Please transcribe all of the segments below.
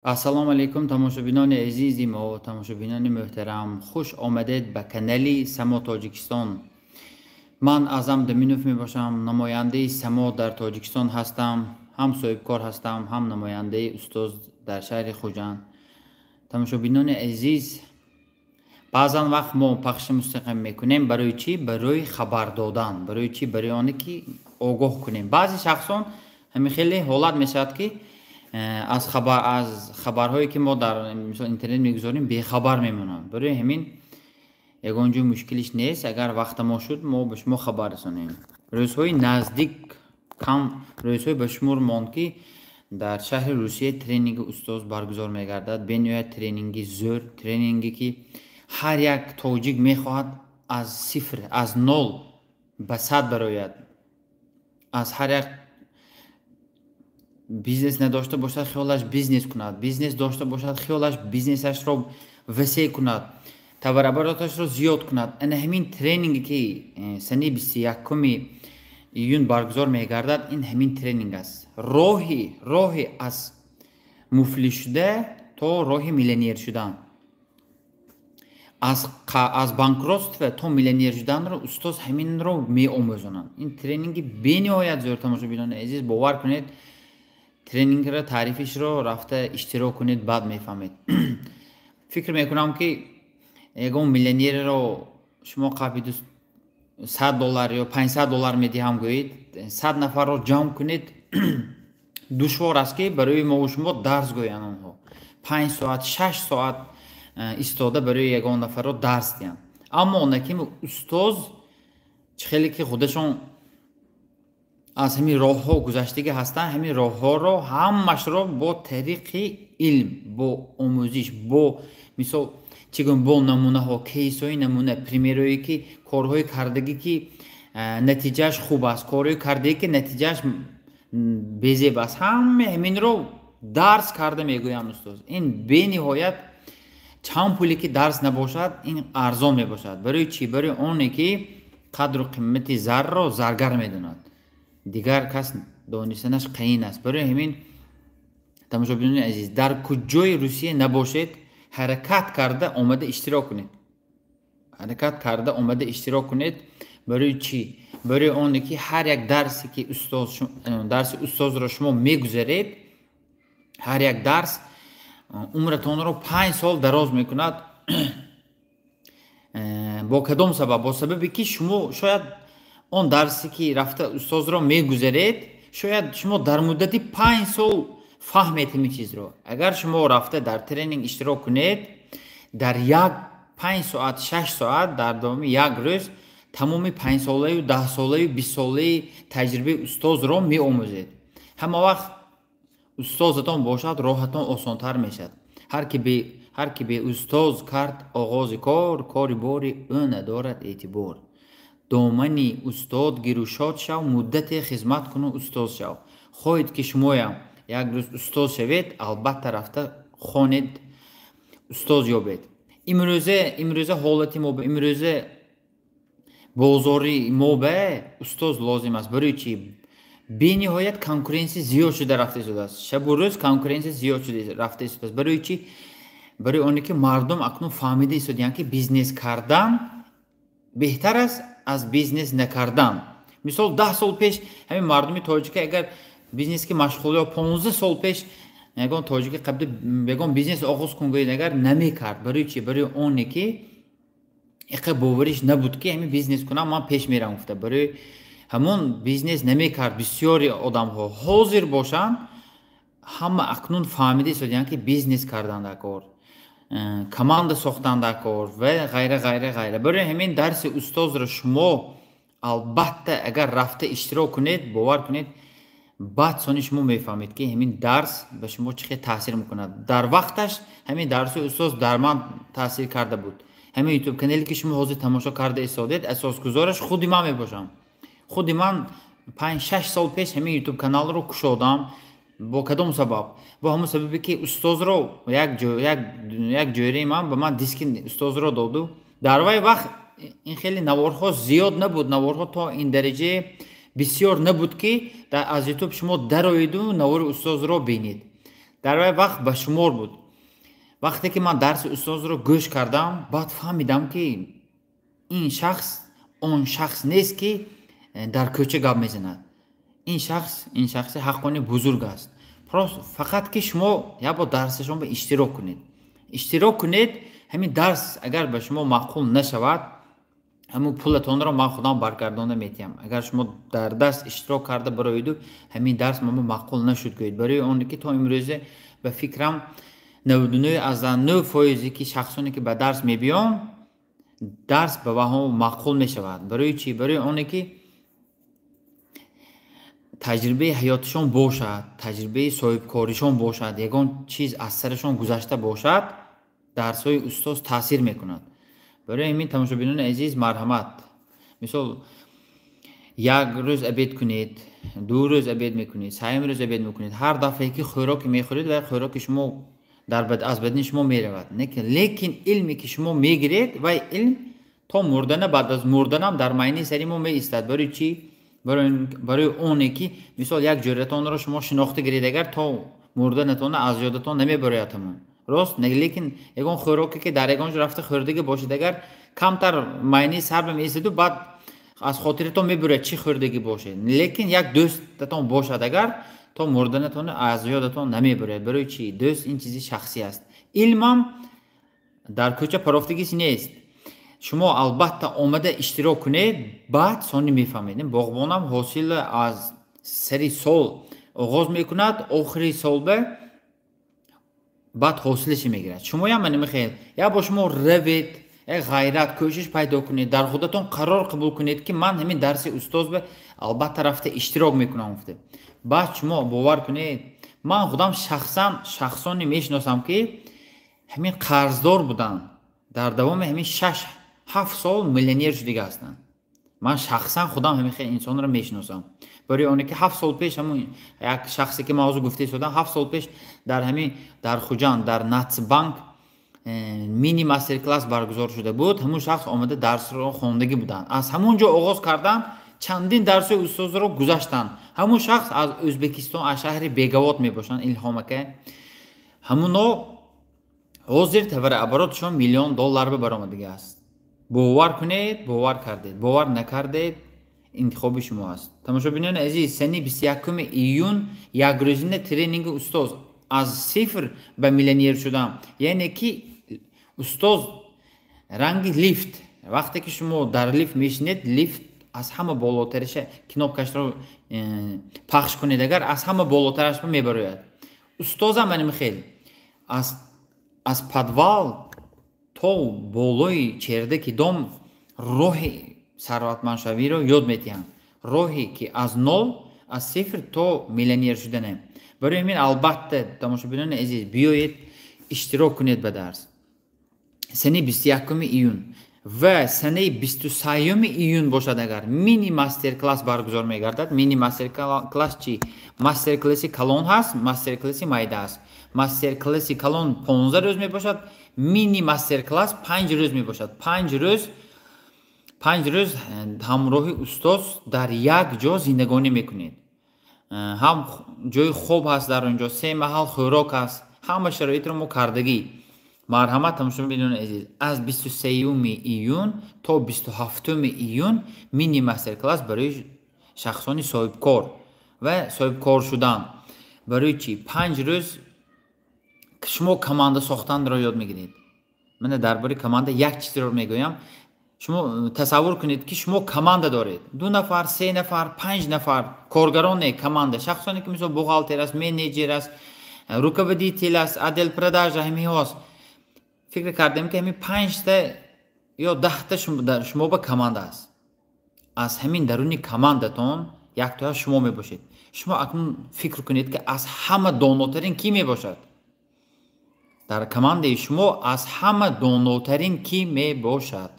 Ассалому алайкум, тамошобинони азизи мо, тамошобинони муҳтарам, хуш омадед ба канали Само Тоҷикистон. Ман Аъзам Даминов мебошам, намояндаи Само дар Тоҷикистон ҳастам, ҳам соҳибкор ҳастам, ҳам намояндаи устоз дар шаҳри Хуҷанд. Тамошобинони азиз, баъзан вақт мо пахши мустақим мекунем. Барои чӣ? Барои хабар додан. Барои чӣ? Барои оне ки огоҳ кунем. Баъзе шахсон ҳамин хеле ҳолат мешавад, ки аз хабарҳое, ки мо дар мисол интернет мегузорем, бехабар мемонанд. Барои ҳамин ягон ҷой мушкилиш нест, агар вақта мо шуд, мо ба шумо хабар расонем. Рӯзҳои наздик, кам рӯзҳои ба шумор монд, ки дар шаҳри Русия тренинги устоз баргузор мегардад. Бениҳоят тренинги зӯр, тренинге, ки ҳар як тоҷик мехоҳад аз сифр, аз нол ба 100 барояд, аз ҳар як бизнес надошта бошад, хиёлаш бизнес кунад, бизнес дошта бошад, хиёлаш бизнесашро васеъ кунад, товарообороташро зиёд кунад. Ана ҳамин тренинге, ки санаи 21-уми июн баргузор мегардад, ин ҳамин тренинг аст. Роҳи аз муфлис шуда то роҳи миллионер шудан, аз банкротство то миллионер шуданро устоз ҳаминро меомӯзонанд. Ин тренинги бениҳоят зӯр, тамошобинони азиз, бовар кунед, тренингро, таърифишро рафта иштирок кунед, баъд мефаҳмед. Фикр мекунам, ки ягон миллионерро шумо қабиду 100 доллар ё 500 доллар медиҳам гӯед, 100 нафарро ҷамъ кунед, душвор аст, ки барои мову шумо дарс гӯянд. Онҳо 5 соат, 6 соат истода барои ягон нафарро дарс диҳанд. Аммо онаки устоз чӣ хеле ки худашон аз ҳамин роҳҳо гузаштагӣ ҳастанд, ҳамин роҳҳоро ҳамашро бо тариқи илм, бо омӯзиш, бо мисол чӣ гӯем, бо намунаҳо, кейсҳои намуна, примерое, ки корҳои кардагӣ, ки натиҷааш хуб аст, корҳои кардагӣ, ки натиҷааш безеб аст, ҳама ҳаминро дарс карда мегӯянд устоз. Ин бениҳоят чанд пуле ки дарс набошад, ин арзон мебошад. Барои чӣ? Барои оне ки қадру қимати зарро заргар медонад, дигар кас донистанаш қиин аст. Барои ҳамин, тамошобинони азиз, дар куҷои Русия набошед, ҳаракат карда омада иштирок кунед, ҳаракат карда омада иштирок кунед. Барои чӣ? Барои оне ки ҳар як дарсе ки дарси устозро шумо мегузаред, ҳар як дарс умратонро 5 сол дароз мекунад. Бо кадом сабаб? Бо сабабе ки шумо шояд он дарсе ки рафта устозро мегузаред, шояд шумо дар муддати 5 сол фаҳмед ҳамин чизро. Агар шумо рафта дар тренинг иштирок кунед, дар як 5 соат, 6 соат, дар давоми як рӯз тамоми панҷсолаю, 10-солаю, 20-солаи таҷрибаи устозро меомӯзед. Ҳама вақт устозатон бошад, роҳатон осонтар мешавад. Ҳар ки бе устоз кард оғози кор, кори бори ӯ надорад эътибор. Домани устод гиру шод шав, муддате хизмат куну устоз шав. Хоҳед, ки шумоям як рӯз устоз шавед, албатта рафта хонед, устоз ёбед. Имрӯза ҳолати мо, имрӯза бозори мо ба устоз лозим аст. Барои чӣ? Бениҳоят конкуренсия зиёд шуда рафта истодааст, шабу рӯз конкуренсия зиёд шуда рафта истодааст. Барои чӣ? Барои оне ки мардум акнун фаҳмида истодиянд, ки бизнес кардан беҳтар аст аз бизнес накардан. Мисол, 10 сол пеш ҳамин мардуми тоҷика агар бизнес ки машғул ё 15 сол пеш ягон тоҷики қабли ягон бизнес оғоз кун гӯед агар, намекард. Барои чӣ? Барои оне ки иқа бовариш набуд, ки ҳамин бизнес кунам, ман пеш мерам гуфта. Барои ҳамон бизнес намекард бисёри одамҳо. Ҳозир бошанд, ҳама акнун фаҳмида истодиянд, ки бизнес кардан дар кор, команда сохтан дар кор ва ғайра, ғайра, ғайра. Барои ҳамин дарси устозро шумо албатта агар рафта иштирок кунед, бовар кунед, баъд сони шумо мефаҳмед, ки ҳамин дарс ба шумо чӣ хел таъсир мекунад. Дар вақташ ҳамин дарси устоз дар ман таъсир карда буд. Ҳамин Ютуб канале, ки шумо ҳозир тамошо карда истодед, асосгузораш худи ман мебошам. Худи ман 5-6 сол пеш ҳамин Ютуб каналро кушодам. Бо кадом сабаб? Бо ҳамон сабабе, ки устозро як ҷойраи ман ба ман диски устозро доду. Дар вай вақт ин хеле наворҳо зиёд набуд, наворҳо то ин дараҷае бисёр набуд, ки аз Ютуб шумо дароиду навори устозро бинед. Дар вай вақт ба шумор буд. Вақте ки ман дарси устозро гӯш кардам, баъд фаҳмидам, ки ин шахс он шахс нест, ки дар кӯча гап мезанад. Ин шахс, ин шахси ҳаққони бузург аст. Просто фақат ки шумо як бор дарсашон ба иштирок кунед. Иштирок кунед, ҳамин дарс агар ба шумо маъқул нашавад, ҳамун пулатонро ман худам баргардонда метиҳам. Агар шумо дар дарс иштирок карда бароиду ҳамин дарс мамо маъқул нашуд гӯед. Барои оне ки то имрӯзе, ба фикрам, 99,9 фоизе ки шахсоне ки ба дарс мебиёнд, дарс ба ваҳо маъқул мешавад. Барои чӣ? Барои оне ки таҷрибаи ҳаётишон бошад, таҷрибаи соҳибкоришон бошад, ягон чиз аз сарашон гузашта бошад, дарсҳои устоз таъсир мекунад. Барои ҳамин, тамошобинони азиз, марҳамат, мисол, як рӯз обед кунед, 2 рӯз обед мекунед, сеюм рӯз обед мекунед, ҳар дафъае ки хӯроке мехӯред, вай хӯроки шумо аз бадани шумо меравад. Лекин илме ки шумо мегиред, вай илм то мурдана, баъд аз мурданам дар майни сари мо меистад. Барои чӣ? Барои оне ки, мисол, як ҷӯратонро шумо шинохта гиред агар, то мурданатона аз ёдатон намебарояд ҳамон. Рост? Лекин ягон хӯроке ки дар ягон ҷо рафта хӯрдагӣ бошед агар, камтар майни сар меистаду, баъд аз хотиратон мебурад, чӣ хӯрдагӣ бошед. Лекин як дӯстатон бошад агар, то мурданатон аз ёдатон намебурад. Барои чӣ? Дӯст ин чизи шахсӣ аст. Илмам дар кӯча парофтагис нест. Шумо албатта омада иштирок кунед, баъд сони мефаҳмед. Боғбонам ҳосил аз сари сол оғоз мекунад, охири сол баъд ҳосилаше мегирад. Шумоям мана мехел як бор шумо равед, як ғайрат, кӯшиш пайдо кунед, дар худатон қарор қабул кунед, ки ман ҳамин дарси устоз ба албатта рафта иштирок мекунам гуфта. Баъд шумо бовар кунед, ман худам шахсан шахсоне мешиносам, ки ҳамин қарздор буданд, дар давоми ҳамин 6-7 сол миллионер шудига ҳастанд. Ман шахсан худам ҳамин хел инсонро мешиносам. Барои оне ки 7 сол пеш ҳамун як шахсе ки ман ҳозир гуфта истодам, 7 сол пеш дар ҳамин дар Хуҷанд, дар Нацбанк мини мастер-класс баргузор шуда буд. Ҳамун шахс омада дарсро хондагӣ буданд, аз ҳамун ҷо оғоз карданд, чандин дарсҳои устозро гузаштанд. Ҳамун шахс аз Ӯзбекистон, аз шаҳри Бегавот мебошанд, Илҳом ака. Ҳамуно ҳозир товарооборот шон миллион доллар ба баромадагӣ аст. Бовар кунед, бовар кардед, бовар накардед, интихоби шумо аст. Тамошобинони азиз, сани 21 июн якрӯзина тренинги устоз «Аз сифр ба миллионер шудам». Яъне ки устоз ранги лифт, вақте ки шумо дар лифт мешинед, лифт аз ҳама болотараша кнопка шро пахш кунед агар, аз ҳама болотараш мебарояд. Устозам маним хел аз подвал то болои чердаки дом роҳи сарватмандшавиро ёд медиҳанд, роҳе ки аз нол, аз сифр то миллионер шудане. Барои ҳамин, албатта, тамошобинони азиз, биёед, иштирок кунед ба дарс санаи 21 июн. Ва санаи 23 июн бошад агар, мини мастер-класс баргузор мегардад. Мини мастер-класс чи? Мастер-класси калон ҳаст, мастер-класси майда аст. Мастер-класси калон 15 рӯз мебошад, мини мастер-класс 5 рӯз мебошад. 5 рӯз, 5 рӯз ҳамроҳи устоз дар як ҷо зиндагонӣ мекунед. Ҳам ҷои хоб ҳаст дар он ҷо, се маҳал хӯрок аст, ҳама шароитро мо кардагӣ. Марҳамат, тамошобинони азиз, аз 23 июн то 27 июн мини мастер-класс барои шахсони соҳибкор ва соҳибкор шудан. Барои чӣ? 5 рӯз шумо команда сохтанро ёд мегиред. Мана дар бораи команда як чизро мегӯям. Шумо тасаввур кунед, ки шумо команда доред: ду нафар, се нафар, панҷ нафар коргароне, команда, шахсоне ки, мисол, бухгалтер аст, менеҷер аст, руководитель аст, отдел продажа, ҳамиҳост. Фикр кардем, ки ҳамин панҷта ё 10та шумо ба команда аст. Аз ҳамин даруни командатон яктоя шумо мебошед. Шумо акнун фикр кунед, ки аз ҳама донотарин кӣ мебошад дар командаи шумо? Аз ҳама донотарин кӣ мебошад?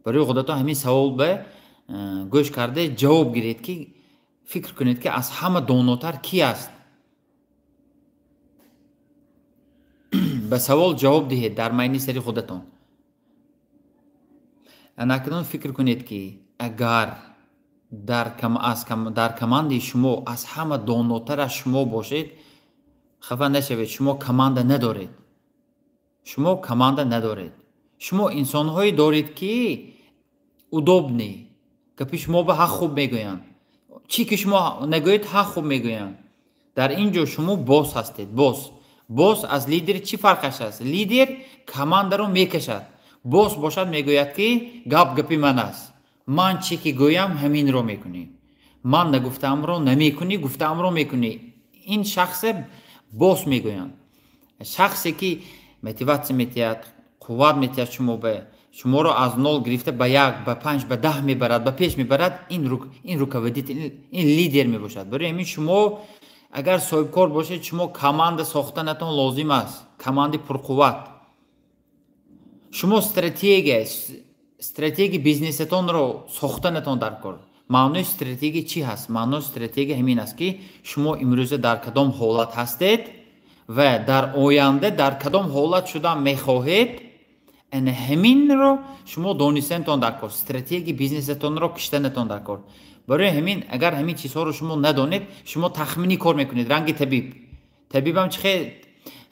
Барои худатон ҳамин савол ба гӯш карда ҷавоб гиред, ки фикр кунед, ки аз ҳама донотар кӣ аст. Ба савол ҷавоб диҳед дар майни сари худатон. Анакнун фикр кунед, ки агар дар командаи шумо аз ҳама донотараш шумо бошед. Хафа нашавед, шумо команда надоред. Шумо команда надоред. Шумо инсонҳое доред, ки удобный. Гапи шумо ба ҳақ хуб мегӯянд. Чӣ ки шумо нагӯед, ҳақ хуб мегӯянд. Дар ин ҷо шумо босс ҳастед, босс. Босс аз лидер чӣ фарқаш аст? Лидер командаро мекашад. Босс бошад мегӯяд, ки гап гапи ман аст. Ман чӣ ки гӯям, ҳаминро мекунӣ. Ман нагуфтаамро намекунӣ, гуфтаамро мекунӣ. Ин шахсе босс мегӯянд. Шахсе ки мотиватсия метиҳад, қувват метиҳад шумо ба шуморо аз нол гирифта ба 1, ба 5, ба 10 мебарад, ба пеш мебарад, ин руководитель, ин лидер мебошад. Барои ҳамин шумо агар соҳибкор бошед, шумо команда сохтанатон лозим аст, командаи пурқувват. Шумо стратегия бизнесатонро сохтанатон дар кор. Маънои стратегия чӣ ҳаст? Маънои стратегия ҳамин аст, ки шумо имрӯза дар кадом ҳолат ҳастед ва дар оянда дар кадом ҳолат шудан мехоҳед, ана ҳаминро шумо донистантон дар кор. Стратегияи бизнесатонро киштанатон дар кор. Барои ҳамин агар ҳамин чизҳоро шумо надонед, шумо тахминӣ кор мекунед, ранги табиб. Табибам чӣ хел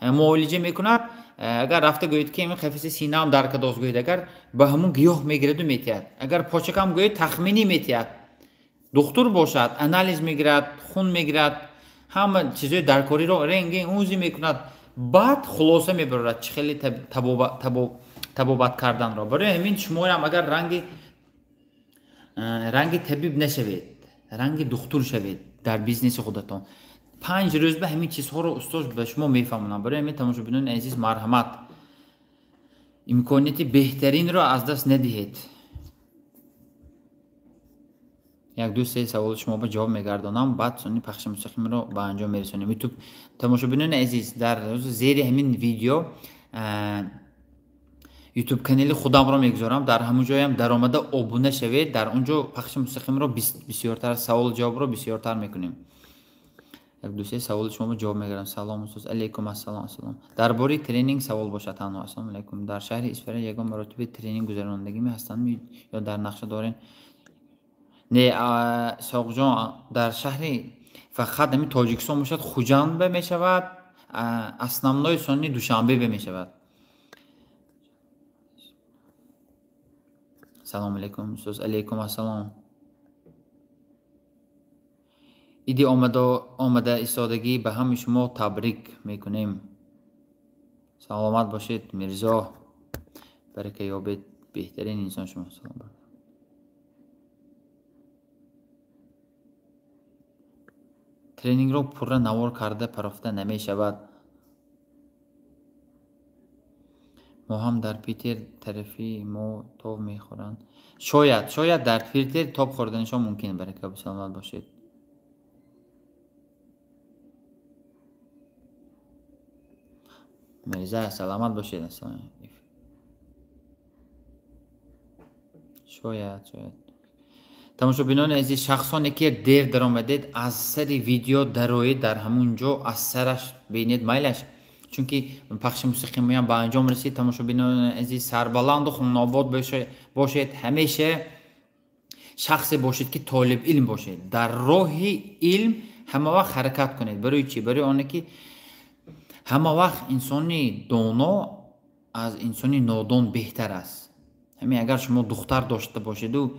муолиҷа мекунад? Агар рафта гӯед, ки ҳамин қафаси синаам дар кадост, гӯед, агар ба ҳамун гиёҳ мегираду метиҳад. Агар почакам гӯед, тахминӣ метиҳад. Духтур бошад, анализ мегирад, хун мегирад, ҳама чизҳои даркориро рентген, УЗИ мекунад, баъд хулоса мебарорад чӣ хеле табобат карданро. Барои ҳамин шумоам агар ранги табиб нашавед, ранги духтур шавед дар бизнеси худатон. 5 рӯз ба ҳамин чизҳоро устоз ба шумо мефаҳмонам. Барои ҳамин тамошобинони азиз, марҳамат, имконияти беҳтаринро аз даст надиҳед. 1, 2, 3 саволи шумо ба ҷавоб мегардонам, баъд сони пахши мустақимро ба анҷом мерасонем. Ютуб тамошобинони азиз, дар зери ҳамин видео ютуб канали худамро мегузорам, дар ҳамон ҷоям даромада обуна шавед, дар он ҷо пахши мустақимро бисёртар, савол ҷавобро бисёртар мекунем. 1, 2, 3 саволи шумо ҷавоб мегардам. Салом устоз, алейкум ассалом, ассалом. Дар бораи тренинг савол бошад танҳо. Ассалому алейкум. Дар шаҳри Исфара ягон маротиби тренинг гузаронандагӣ ҳастанд ё дар нақша дорен? Не, Соғҷон, дар шаҳри фақат ҳамин Тоҷикистон бошад, Хуҷанд ба мешавад, основной сони Душанбе ба мешавад. Салом алейкум устоз, алейкум ассалом. Иди омада истодагӣ ба ҳамаи шумо табрик мекунем. Саломат бошед, Мирзо. Барака ёбед, беҳтарин инсон шумо. Салом. Тренингро пурра навор карда парофта намешавад. Мо ҳам дар Питер тарафи мо тоб мехӯранд. Шояд дар Питер тоб хӯрданашон мумкин. Барака, саломат бошед. Мирза, саломат бошед. Шояд. Тамошобинони азиз, шахсоне ки дер даромадед, аз сари видео дароед, дар ҳамун ҷо аз сараш бинед майлаш, чунки пахши мусиқимоям ба анҷом расид. Тамошобинони азиз, сарбаланду хунобод бошед, ҳамеша шахсе бошед ки толиб илм бошед. Дар роҳи илм ҳама вақт ҳаракат кунед. Барои чӣ? Барои оне ки ҳама вақт инсони доно аз инсони нодон беҳтар аст. Ҳамин агар шумо духтар дошта бошеду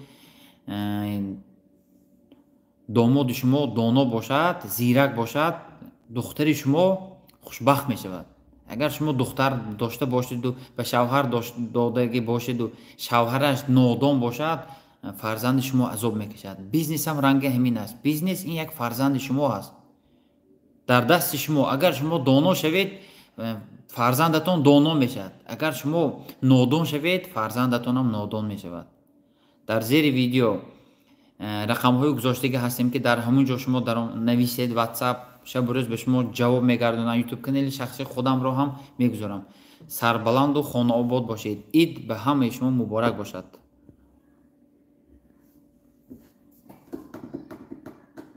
домоди шумо доно бошад, зирак бошад, духтари шумо хушбахт мешавад. Агар шумо духтар дошта бошеду ба шавҳар додагӣ бошеду шавҳараш нодон бошад, фарзанди шумо азоб мекашад. Бизнес ҳам ранги ҳамин аст. Бизнес ин як фарзанди шумо аст. Дар дасти шумо. Агар шумо доно шавед, фарзандатон доно мешавад. Агар шумо нодон шавед, фарзандатонам нодон мешавад. Дар зери видео рақамҳои гузоштагӣ ҳастем, ки дар ҳамон ҷо шумо дар нависед WhatsApp, шабу рӯз ба шумо ҷавоб мегардонам. YouTube канали шахсии худамро ҳам мегузорам. Сарбаланду хонаобод бошед. Ид ба ҳамаи шумо муборак бошад.